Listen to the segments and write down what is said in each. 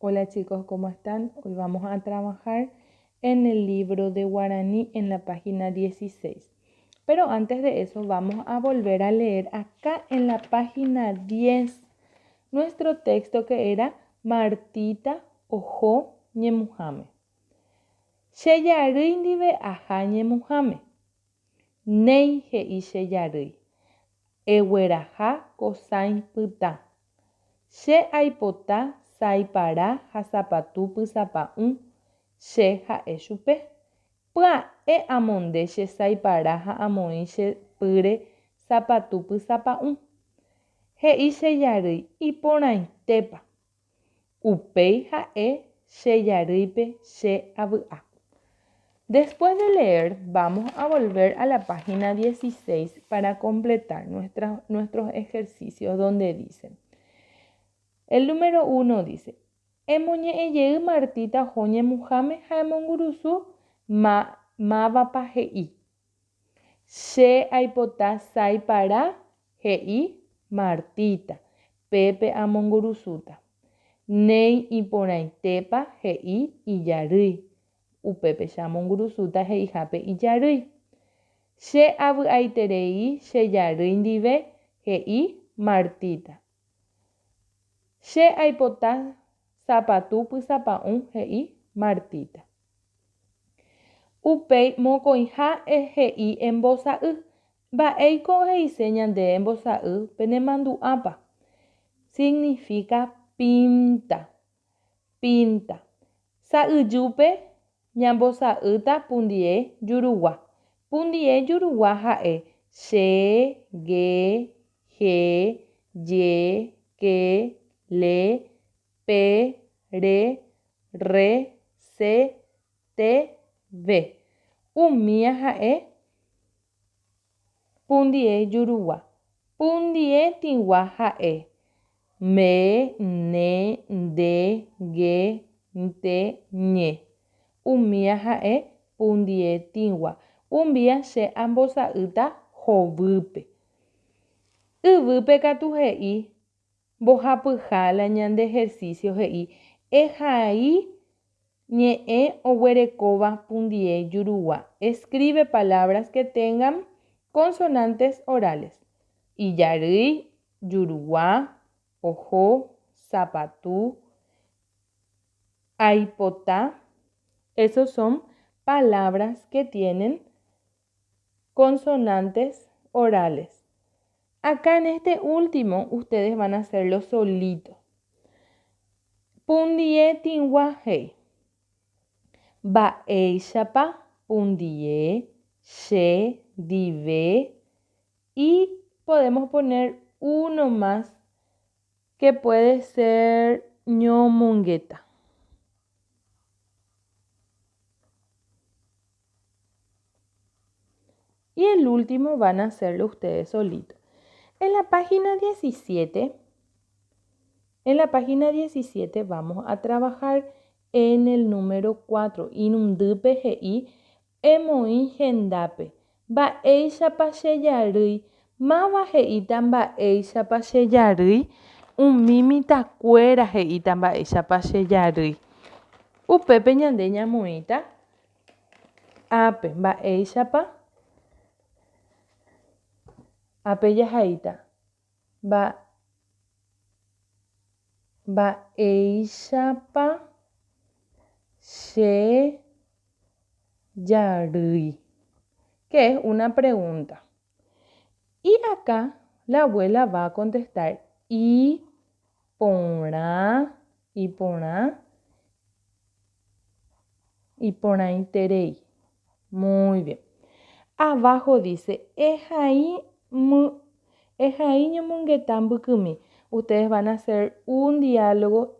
Hola chicos, ¿cómo están? Hoy vamos a trabajar en el libro de guaraní en la página 16. Pero antes de eso vamos a volver a leer acá en la página 10 nuestro texto que era Martita oho ñemuháme. Che jarýi ndive aha ñemuháme. Néi, he'i che jarýi. Egueraha ko sái pytã. Che aipota sái para ha sapatu pysapa'ũ, che ha'e chupe. Pya'e amonde che sái para ha amoĩ che pýre sapatu pysapa'ũ. He'i che jarýi, Iporãitépa. Upéi ha'e che jarýipe che avy'a. Después de leer, vamos a volver a la página 16 para completar nuestra, nuestros ejercicios donde dicen. El número 1 dice, Emoñe'ẽjey Martita oho ñemuháme ha emongurusu ma, mávapa he'i. Che aipota sái para, he'i Martita, pépe amongurusúta. Néi iporãitépa, he'i ijarýi. Upépe che amongurusúta he'ihápe ijarýi. Che avy'aiterei che jarýi ndive, he'i Martita. Che aipota sapatu pysapa'ũ, he'i Martita. Upéi mokõiha he'i embosa'y. Mba'éiko he'ise ñande embosa'y penemandu'ápa? Significa pinta. Pinta. Sa'yjúpe ñambosa'ýta pundie jurugua. Pundie jurugua ha'e che, ge, he, je, ke, le, pe, re, rre, se, te, ve. Umía ha'e pundie jurugua. Pundie tĩgua ha'e me, ne, nde, ge, nte, ñe. Umía ha'e pundie tĩgua. Umbía che ambosa'ýta hovýpe. Yvýpe katu he'i Mbohapyha la ñande ejercicio he'i ehai ñe'ẽ oguerekóva pundie jurugua. Escribe palabras que tengan consonantes orales. Ijarýi, jurugua, oho, sapatu, aipota, esos son palabras que tienen consonantes orales. Acá en este último ustedes van a hacerlo solito. Pundie tĩgua he'i. Mba'éichapa pundie che ndive y podemos poner uno más que puede ser ñomongeta. Y el último van a hacerlo ustedes solitos. En la página 17, en la página 17 vamos a trabajar en el número 4. Irundýpe he'i emoĩ hendápe. Mba'éichapa che jarýi. Máva he'íta mba'éichapa che jarýi? Umi mitãkuéra he'íta mba'éichapa che jarýi. Upépe ñande ñamoĩta ápe mba'éichapa ápe jahaíta mba'éichapa che jarýi. Que es una pregunta. Y acá la abuela va a contestar iporã, iporã, iporãiterei. Muy bien. Abajo dice, ehai, ehai ñomongeta mbykymi. Ustedes van a hacer un diálogo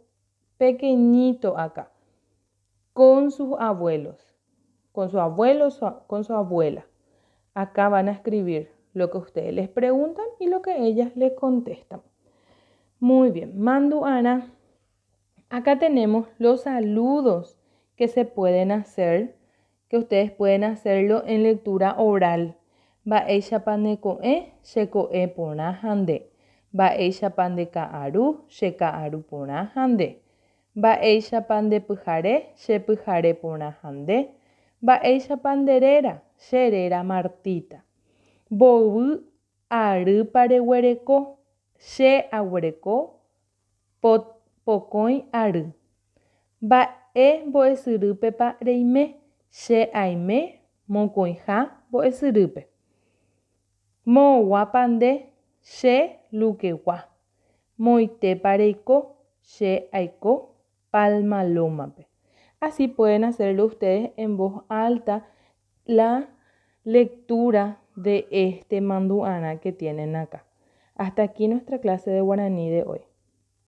pequeñito acá con sus abuelos, con su abuelo, con su abuela. Acá van a escribir lo que ustedes les preguntan y lo que ellas les contestan. Muy bien, Mandu'arã. Acá tenemos los saludos que se pueden hacer, que ustedes pueden hacerlo en lectura oral. Mba'éichapa ne ko'ẽ, che ko'ẽ porã ha nde. Mba'éichapa nde ka'aru, che ka'aru porã ha nde. Mba'éichapa nde pyhare, che pyhare porã ha nde. Mba'éichapa nde réra, che réra Martita. Mboyvy arýpa reguereko, che aguereko pokõi ary. Mba'e mbo'esyrýpepa reime, che aime mokõiha mbo'esyrýpe. Moõguápa nde, che Lukegua. Moõitépa reiko, che aiko Palma Lómape. Así pueden hacerlo ustedes en voz alta la lectura de este mandu'arã que tienen acá. Hasta aquí nuestra clase de guaraní de hoy.